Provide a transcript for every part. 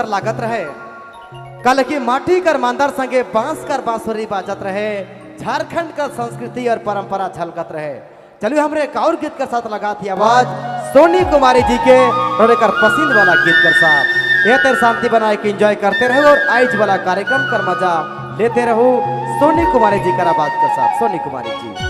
सुंदर लागत रहे। कल की माटी कर मांदर संगे बांस कर बांसुरी बाजत रहे, झारखंड का संस्कृति और परंपरा झलकत रहे। चलिए हमरे एक और गीत के साथ लगा थी आवाज सोनी कुमारी जी के और एक पसंद वाला गीत के साथ। ये तेर शांति बनाए के एंजॉय करते रहो और आइज वाला कार्यक्रम कर मजा लेते रहो सोनी कुमारी जी कर आवाज के साथ। सोनी कुमारी जी।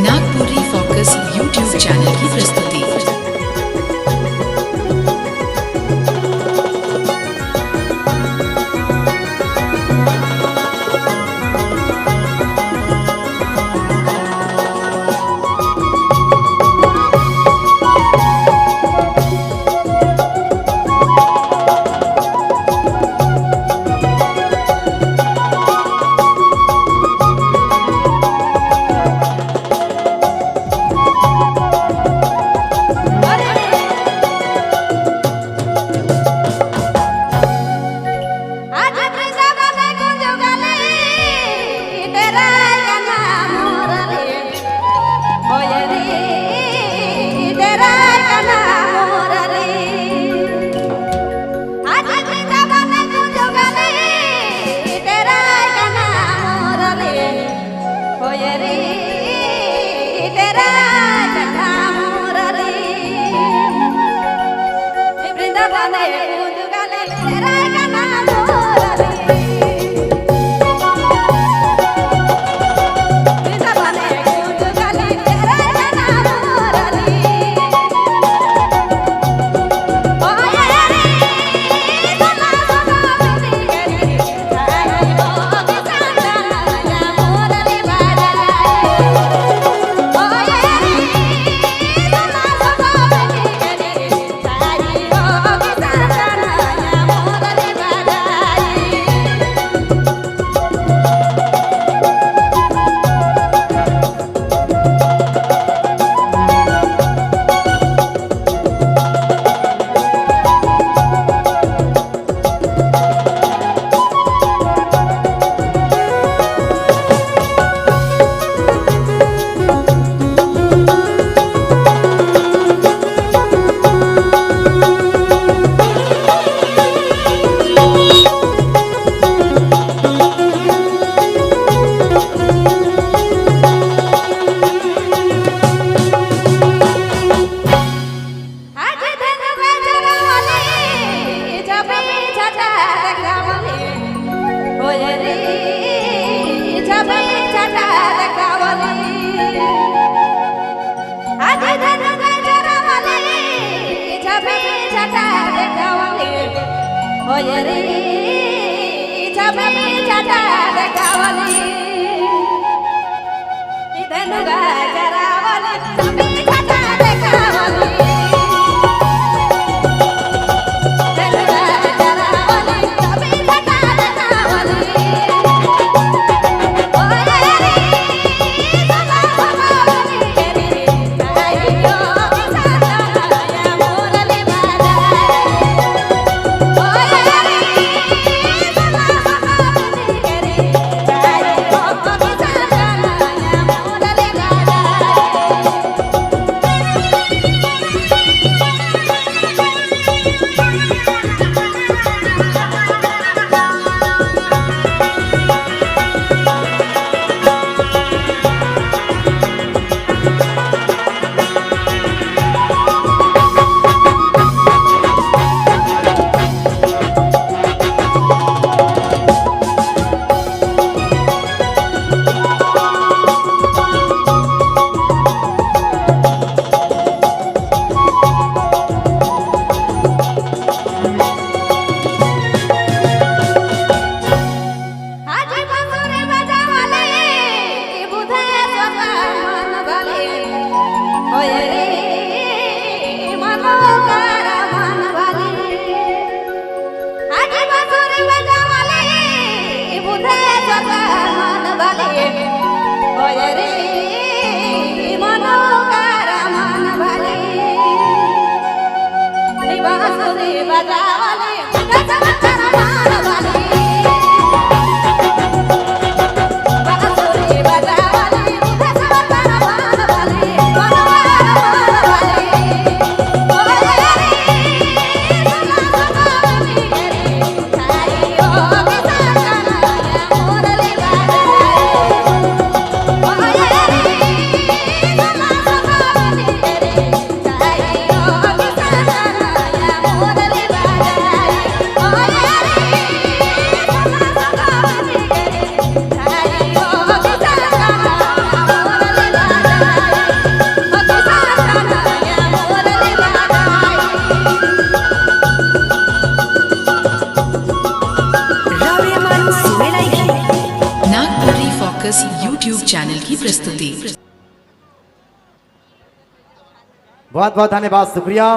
नागपुरी फोकस यूट्यूब चैनल की प्रस्तुति। Oh, रे मनोकार मन भले बांसुरी बजावले रसमकर मान भले बांसुरी बजावले रसमकर मान भले मनोकार मन भले ओय रे सला सगावली रे छाई ओ किसान कन्हैया मुरली बजाए। रावरेमान सुनेलाई नागपुरी focus YouTube channel की प्रस्तुति। बहुत बहुत धन्यवाद, शुक्रिया।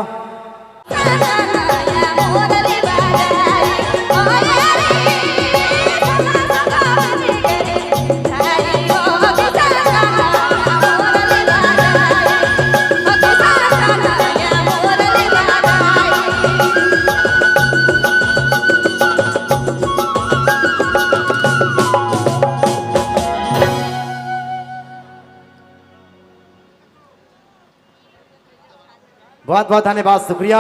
बहुत बहुत धन्यवाद, शुक्रिया।